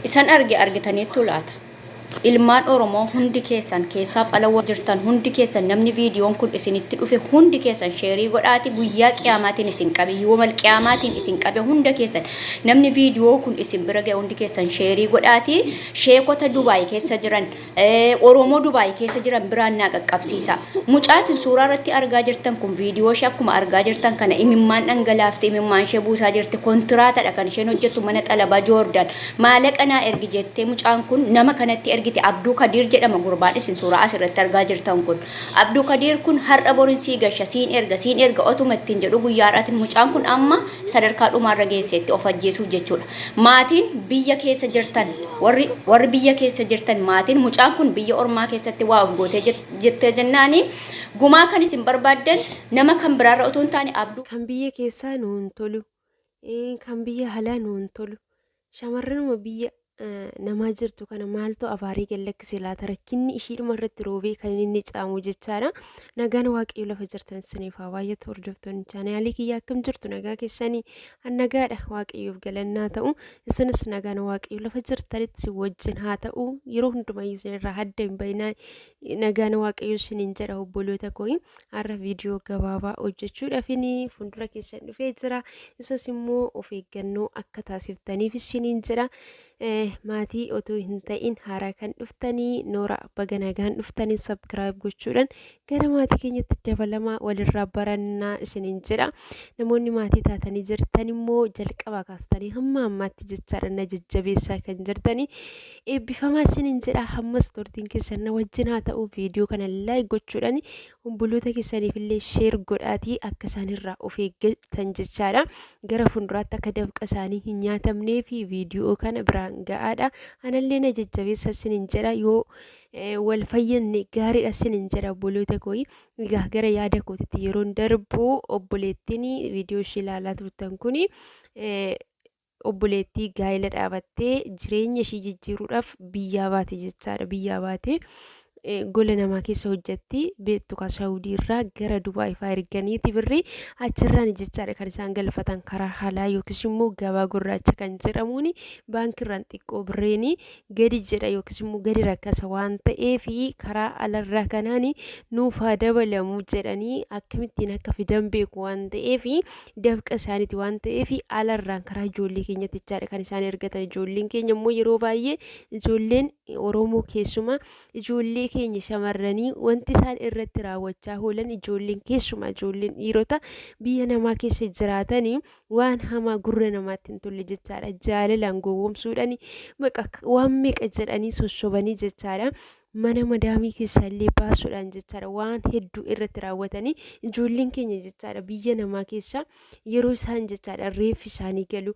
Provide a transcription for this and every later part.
Isan arge argitaniittuu laata? Ilmaan Oromoo hundi keessan keessaaf ala warri jirtan hundi keessan namni viidiyoon kun isinitti dhufe hundi keessan sheerii godhaati guyyaa qiyaamaatiin isin qabe yoomal qiyaamaatiin isin qabe hunda keessan namni viidiyoo kun isin bira ga'e hundi keessan sheerii godhaati sheekota Dubaay keessa jiran Oromoo Dubaay keessa jiran biraan naa qaqqabsiisa. Mucaa isin suuraa irratti argaa jirtan kun viidiyoo ishee akkuma argaa jirtan kana imimmaan dhangalaafte imimmaan ishee buusaa jirti. Kontiraatadha kan isheen hojjettu mana xalabaa Joordaan. Maalaqa naa ergi jettee mucaan kun nama kanatti ergite Abduu Kadiir jedhama gurbaan isin suuraa asirratti argaa jirtan kun. Abduu Kadiir kun har'a borin sii gasha siin erga siin erga otuma ittiin jedhu guyyaa har'aatiin mucaan kun amma sadarkaa dhumaarra geesseetti of ajjeesuuf jechuudha. Maatiin biyya keessa jirtan warri warri biyya keessa jirtan maatiin mucaan kun biyya ormaa keessatti waa of gootee jettee jennaani gumaa kan isin barbaaddan nama kan biraarra utuu hin taane Abduu Kan biyya keessaa nuun tolu, kan biyya alaa nuun tolu. Shamarranuma biyya namaa jirtu kana maaltu abaarii gad lakkise laata rakkinni ishiidhuma irratti roobee kan inni caamu jechaadha. Nagaan waaqayyo lafa jirtan isiniif haa baay'atu hordoftoonni chaanaalii kiyya akkam jirtu nagaa keessanii an nagaadha waaqayyoof galannaa ta'u isinis nagaan waaqayyo lafa jirtanitti si wajjin haa ta'u yeroo hundumayyuu isinirraa hadda hin bayinaa nagaan waaqayyo isiniin jedha obboloota koo har'a viidiyoo gabaabaa hojjechuudhaafin fuuldura keessan dhufee jira. Isas immoo of eeggannoo akka taasiftaniif isiniin jedha. Maatii otoo hin ta'in haaraa kan dhuftanii noora baga nagaan dhuftanii sabkiraayib gochuudhaan gara maatii keenyatti dabalamaa walirraa barannaa isiniin jedha. Namoonni maatii taatanii jirtan immoo jalqabaa kaastanii hamma ammaatti jechaadha na jajjabeessaa kan jirtanii eebbifamaa isiniin jedha. Hammas turtiin keessan na wajjin haa ta'u viidiyoo kana laayik gochuudhaan obboloota keessaniif illee sheer godhaatii akka isaan irraa of eeggatan jechaadha. Gara fuulduraatti akka dafqa isaanii hin nyaatamnee fi viidiyoo kana biraan ga'aadha. Anallee na jajjabeessa isiniin jedha yoo wal fayyadne gaariidha isiniin jedha obboloota kooyi. Egaa gara yaada kootitti yeroon darbu obboleettiin viidiyoo ishee ilaalaa turtan kuni obboleettii gaa'ela dhaabattee jireenya ishii jijjiiruudhaaf biyyaa baate jechaadha. Biyyaa baate gola namaa keessa hojjetti beektu ka Saawudii irraa gara Dubaay fa'aa erganiiti birri achirraan jechaadha kan isaan galfatan karaa halaa yookiis immoo gabaa gurraacha kan jedhamuun baankiirraan xiqqoo birreeni gadi jedha yookiis immoo gadi rakkasa waan ta'eef karaa alarraa kanaan nuuf haa dabalamu jedhanii akkamittiin akka fidan beeku waan ta'eef dafqa isaaniiti waan ta'eef alarraan karaa ijoollee keenyatti jechaadha kan isaan ergatan. Ijoolleen keenya immoo yeroo baay'ee ijoolleen Oromoo keessumaa ijoollee keenya shamarranii wanti isaan irratti raawwachaa oolan ijoolleen keessumaa ijoolleen dhiirota biyya namaa keessa jiraatanii waan hamaa gurra namaatti hin tolle jechaadha. Jaalalaan gowwoomsuudhaan maqa waan meeqa jedhanii sossobanii jechaadha. Mana madaamii keessaa illee baasuudhaan jechaadha waan hedduu irratti raawwatanii ijoolleen keenya jechaadha biyya namaa keessa yeroo isaan jechaadha reeffi isaanii galu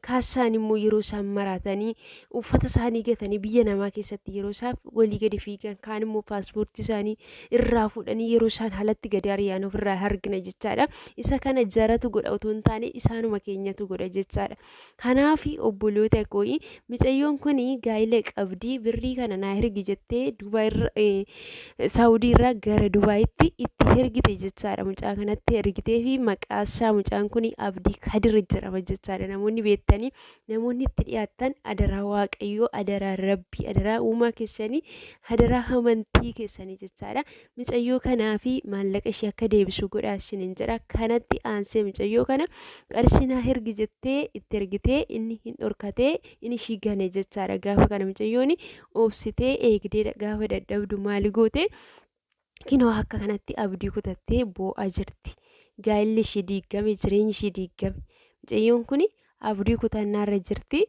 kaassaan immoo yeroo isaan maraatanii uffata isaanii gatanii biyya namaa keessatti yeroo isaan walii gadi fiigan kaan immoo paaspoortii isaanii irraa fuudhanii yeroo isaan halatti gadi ari'an ofirraa argina jechaadha. Isa kana jaratu godha otoo hin taane isaanuma keenyatu godha jechaadha. Kanaaf obboloota koo micayyoon kun gaa'ila qabdi birrii kana naa ergi jettee Dubaay irra Saawudii irraa gara Dubaayitti itti ergite jechaadha. Mucaa kanatti ergitee fi maqaa isaa mucaan kun Abdii Kadir jedhama jechaadha. Namoonni beektanii namoonni itti dhiyaattan adaraa Waaqayyoo adaraa Rabbii adaraa uumaa keessanii adaraa amantii keessanii jechaadha. Micayyoo kanaa fi maallaqa ishee akka deebisu godhaa isiniin jedha. Kanatti aansee micayyoo kana qarshii naa ergi jettee itti ergitee inni hin dhorkatee inni ishii gane jechaadha. Gaafa kana micayyoon obsitee eegdee gaafa dadhabdu maali goote kinoo akka kanatti abdii kutattee boo'aa jirti. Gaa'illi ishii diigame jireenyi ishii diigame. Micayyoon kun abdii kutannaarra jirti.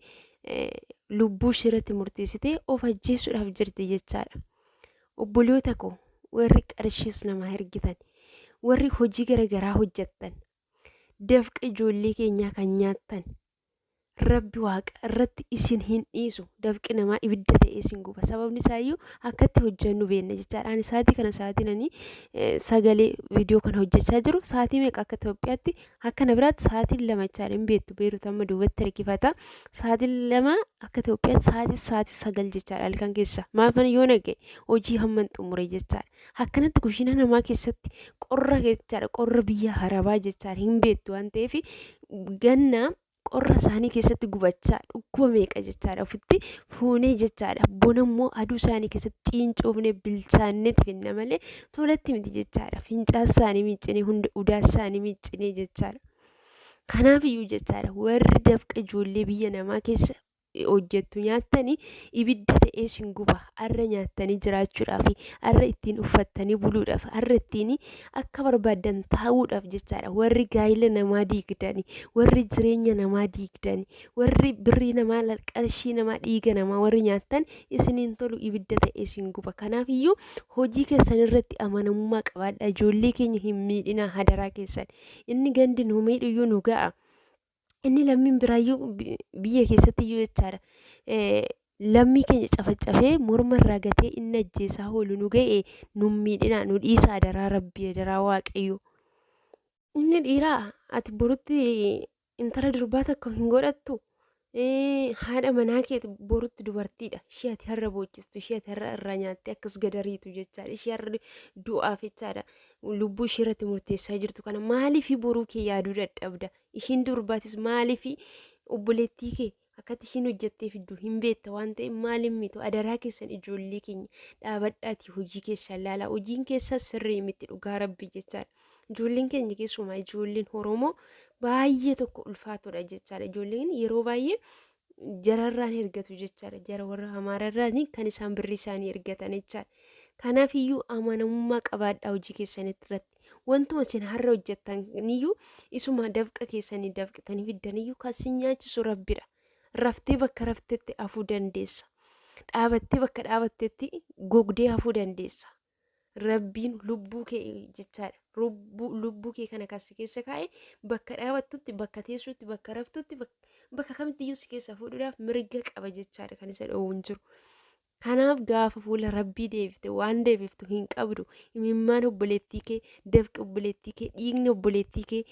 Lubbuu ishii irratti murteessitee of ajjeesuudhaaf jirti jechaadha. Obboloota koo warri qarshiis namaa ergitan, warri hojii gara garaa hojjettan, dafqa ijoollee keenyaa kan nyaattan, Rabbi waaqa irratti isin hin dhiisu. Dafqi namaa ibidda ta'ee isin guba. Sababni isaayyuu akkatti hojjennu beekna jechaadha. Ani sa'aatii kana sa'aatiin ani sagalee viidiyoo kana hojjechaa jiru sa'aatii meeqa akka Itoophiyaatti akka na biraatti sa'aatiin 2 jechaadha hin beektu Beerut amma duubatti harkifata. Sa'aatiin 2 akka Itoophiyaatti sa'aatii sa'aatii 9 jechaadha halkan keessa. Maafan yoo naga'e hojii hamman xumure jechaadha. Akkanatti kushiina namaa keessatti qorra jechaadha qorra biyya harabaa jechaadha hin beektu waan ta'eef ganna Qorra isaanii keessatti gubachaa dhukkuba meeqa jechaadha ofitti fuunee jechaadha. Bona immoo aduu isaanii keessatti ciincoofnee bilchaanneeti finna malee tolatti miti jechaadha. Fincaan isaanii miiccinee hunda udaa isaanii miiccinee jechaadha. Kanaaf iyyuu jechaadha warri dafqa ijoollee biyya namaa keessa hojjettu nyaattanii ibidda ta'ee isin guba. Arra nyaattanii jiraachuudhaaf, arra ittiin uffattanii buluudhaaf, arra ittiin akka barbaaddan taa'uudhaaf jechaadha. Warri gaa'ila namaa diigdani, warri jireenya namaa diigdani, warri birrii namaa, qarshii namaa, dhiiga namaa warri nyaattan isiniin tolu ibidda ta'ee isin guba. Kanaaf iyyuu hojii keessan irratti amanamummaa qabaadhaa. Ijoollee keenya hin miidhinaa hadaraa keessan. Inni gandi nu miidhuyyuu nu ga'a. Inni lammiin biraayyuu biyya keessatti iyyuu jechaadha. Lammii keenya cafacafee morma irraa gatee inni ajjeesaa oolu nu ga'e nu miidhinaa nu dhiisaa adaraa rabbii adaraa waaqayyo. Inni dhiiraa ati borutti intala durbaa tokko hin godhattu. Haadha manaa keeti borutti dubartiidha. Ishee ati har'a boochistu, ishee ati har'a irraa nyaattee akkas gadariitu jechaadha. Ishee har'a du'aaf jechaadha. Lubbuu ishee irratti murteessaa jirtu kana maaliif boruu kee yaaduu dadhabda? Ishiin durbaatis maaliif obboleettii kee akkatti ishiin hojjettee fiddu hin beekta waan ta'eef maaliif mitu? Adaraa keessan ijoollee keenya dhaabadhaatii hojii keessan laalaa. Hojiin keessan sirrii miti dhugaa rabbii jechaadha. Ijoolleen keenya keessumaa ijoolleen Oromoo baay'ee tokko ulfaatoodha jechaadha. Ijoolleen yeroo baay'ee jararraan ergatu jechaadha. Jara warra Amaararraan kan isaan birrii isaanii ergatan jechaadha. Kanaaf iyyuu amanamummaa qabaadhaa hojii keessan irratti. Wantuma isin har'a hojjettan iyyuu isuma dafqa keessanii dafqitanii fiddan iyyuu kan isin nyaachisu rabbidha. Raftee bakka raftetti hafuu dandeessa. Dhaabattee bakka dhaabattetti gogdee hafuu dandeessa. Rabbiin lubbuu kee jechaadha. Lubbuu kee kana kan si keessa kaa'e bakka dhaabattutti, bakka teessutti, bakka raftutti, bakka kamitti iyyuu si keessa fuudhuudhaaf mirga qaba jechaadha kan isa dhoowwu hin jiru. Kanaaf gaafa fuula rabbii deebifte waan deebiftu hin qabdu. Imimmaan obboleettii kee, dafqi obboleettii kee, dhiigni obboleettii kee,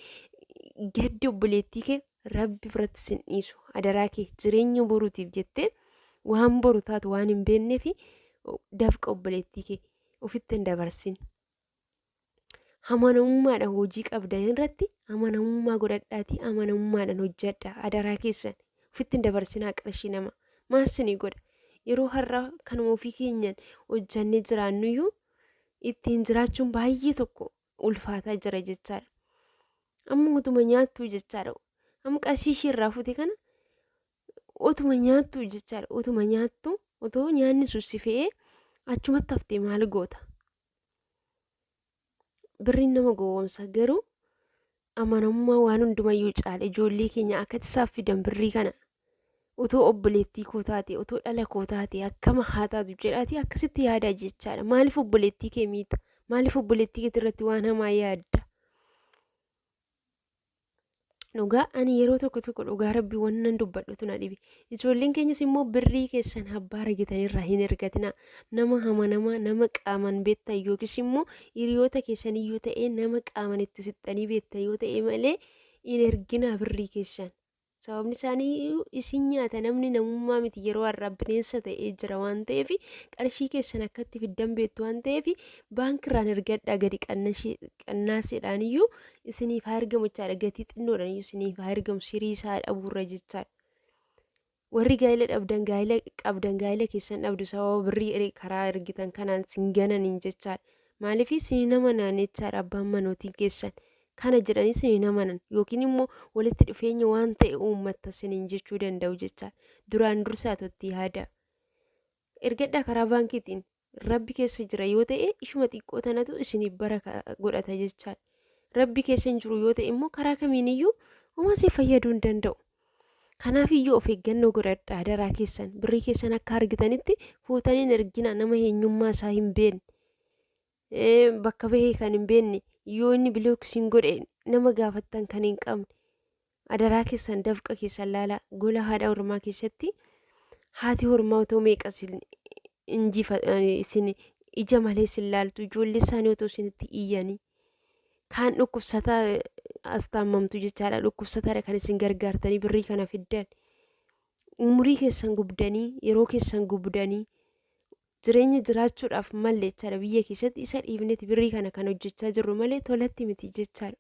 gaddi obboleettii kee rabbi biratti sin dhiisu. Adaraa kee jireenya boruutiif jettee waan boru taatu waan hin beekneef dafqa obboleettii kee ofitti hin dabarsin. Amanamummaadhaan hojii qabdan irratti amanamummaa godhadhaatii amanamummaadhaan hojjedha adaraa keessan ofitti hin dabarsinaa qarshii nama maal sinii godha yeroo har'aa kanuma ofii keenyaan hojjannee jiraannuyyuu ittiin jiraachuun baay'ee tokko ulfaataa jira jechaadha. Amma utuma nyaattuu jechaadha. Amma qarshii ishii irraa fute kana otuma nyaattuu jechaadha. Otuma nyaattuu otoo nyaanni sun si fe'ee achumatti haftee maal goota? Birriin nama gowwoomsa garuu amanamummaa waan hundumayyuu caala ijoollee keenya akka isaaf fidan birrii kana otoo obboleettii koo taate otoo dhala koo taate akkama haa taatu jedhaati akkasitti yaadaa jechaadha. Maaliif obboleettii kee miita? Maaliif obboleettii keetii irratti waan hamaa yaadda? Dhugaa ani yeroo tokko tokko dhugaa rabbii wannan dubbadhutu na dhibe. Ijoolleen keenyas immoo birrii keessan abbaa argitan irraa hin ergatinaa. Nama amanamaa, nama qaaman beektan yookiis immoo hiriyoota keessan iyyuu ta'ee nama qaaman itti sixxanii beektan yoo ta'e malee hin erginaa birrii keessan. Sababni isaanii isin nyaata namni namummaa miti yeroo har'aa bineensa ta'ee jira waan ta'eef qarshii keessan akkatti fiddan beektu waan ta'eef baankiirraan ergadhaa gadi qannaaseedhaan iyyuu isiniif haa ergamu jechaadha. Gatii xinnoodhaan iyyuu isiniif haa ergamu sirii isaa dhabuurra jechaadha. Warri gaa'ela dhabdan gaa'ela qabdan gaa'ela keessan dhabdu sababa birrii karaa ergitan kanaan sin gananiin jechaadha. Maaliif isin amanaan jechaadha abbaan manootiin keessan. Kana jedhanii isin hin amanan yookiin immoo walitti dhufeenya waan ta'e uummatta isiniin jechuu danda'u jechaadha. Duraan dursaa totti yaada. Ergadhaa karaa baankiitiin rabbi keessa jira yoo ta'e ishuma xiqqoo tanatu isiniif baraka godhata jechaadha. Rabbi keessa hin jiru yoo ta'e immoo karaa kamiiniyyuu homaa isin fayyaduu hin danda'u. Kanaaf iyyuu of eeggannoo godhadhaa adaraa keessan birrii keessan akka argitanitti fuutanii hin ergina nama eenyummaa isaa hin beekne. Bakka bahee kan hin beekne yoo inni bilook isin godhe nama gaafattan kan hin qabne adaraa keessan dafqa keessan laalaa gola haadha ormaa keessatti haati ormaa otoo meeqa isin injifa isin ija malee isin laaltu ijoollee isaanii otoo isinitti iyyanii kaan dhukkubsataa as taammamtu jechaadha dhukkubsataadha kan isin gargaartanii birrii kana fiddan umurii keessan gubdanii yeroo keessan gubdanii jireenya jiraachuudhaaf malle jechaadha biyya keessatti isa dhiifneeti birrii kana kan hojjechaa jirru malee tolatti miti jechaadha.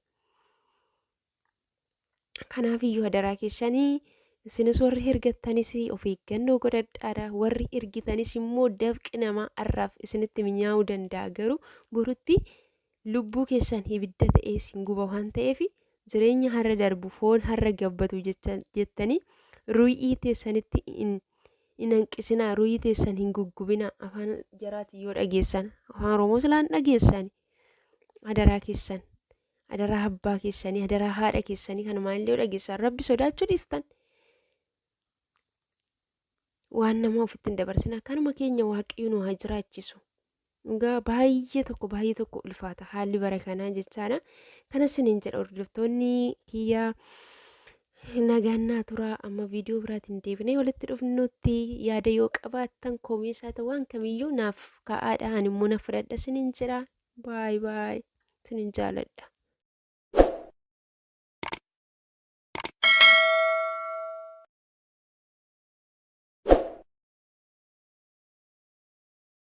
Kanaaf iyyuu hadaraa keessanii isinis warri ergattanis of eeggannoo godhadhaadha. Warri ergitanis immoo dafqi namaa har'aaf isinitti minyaa'uu danda'a. Garuu borutti lubbuu keessan ibidda ta'ee isin guba waan ta'eef jireenya har'a darbu foon har'a gabbatu jettanii ru'ii teessanitti hin hanqisinaa, ru'ii teessan hin guggubinaa. Afaan jaraatiin yoo dhageessan afaan Oromoo silaan dhageessan hadaraa keessan. Adaraa abbaa keessanii, adaraa haadha keessanii kanumaan illee dhageessan rabbi sodaachuu dhiistan. Waan nama ofitti hin dabarsina. Kanuma keenya waaqayyo nu haa jiraachisu. Dhugaa baay'ee tokko baay'ee tokko ulfaata haalli bara kanaa jechaadha. Kana isiniin jedha hordoftoonni kiyyaa nagaan naa tura amma viidiyoo biraatiin deebinee walitti dhufnutti yaada yoo qabaattan koomiisaa ta'u waan kamiyyuu naaf ka'aadha ani immoo na fudhadha isiniin jedha. Baay baay isinin jaaladha.